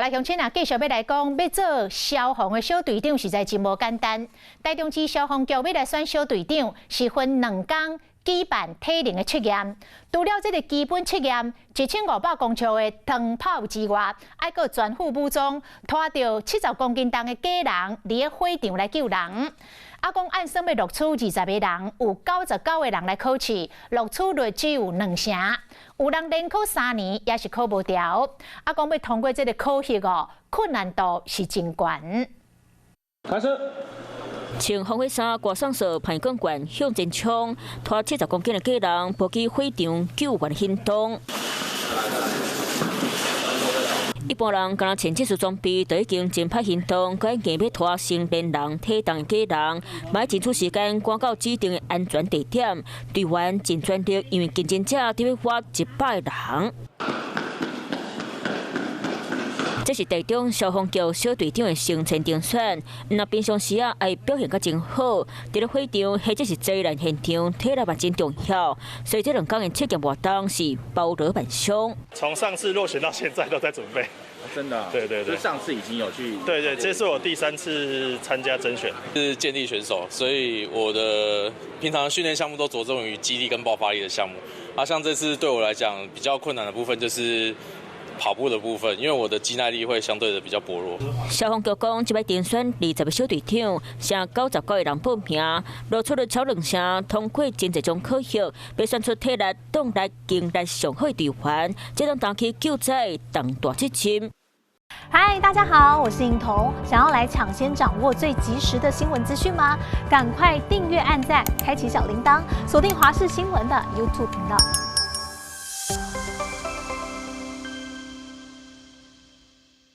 來鄉親啊，繼續欲來講，欲做消防的小隊長實在真無簡單。台中市消防局欲來選小隊長，是分兩工舉辦體能的測驗。除了這个基本測驗，1500公尺的長跑之外，還閣全副武裝，拖著70公斤重的假人，佇咧火場來救人。啊，講按算欲錄取20個人，有99個人來考試，錄取率只有兩成。有人連考3年也是考無著。啊，講欲通過這个考核哦，困難度是真懸。開始。穿防火衫、掛上色、排鋼管向前衝，拖70公斤的假人，搏擊火場救援行動。一般人敢若穿這束裝備，就已經真歹行動，閣硬欲拖成年人體重的假人，嘛欲爭取時間趕到指定的安全地點。隊員盡全力，因為競爭者佇咧挖100人。這是台中消防局小隊長的生前甄選，毋若平常時啊，愛表現甲真好。佇咧火場或者是災難現場，體力嘛真重要。所以這兩工的測驗活動是包羅萬象。從上次落選到現在都在準備。真的？對對對。上次已經有去。對對，這是我第三次參加甄選，是健力選手，所以我的平常訓練項目都着重於肌力跟爆發力的項目。啊，像這次對我來講比較困難的部分就是跑步的部分，因為我的肌耐力會相對的比較薄弱。消防局講，這擺甄選20個小隊長，剩99個人報名，錄取率超兩成，通過真濟種考核，欲選出體力、動力、精力上好的隊員，這種擔起救災重大責任。嗨，大家好，我是穎彤，想要來搶先掌握最及時的新聞資訊嗎？趕快訂閱、按讚、開啟小鈴鐺，鎖定華視新聞的 YouTube 頻道。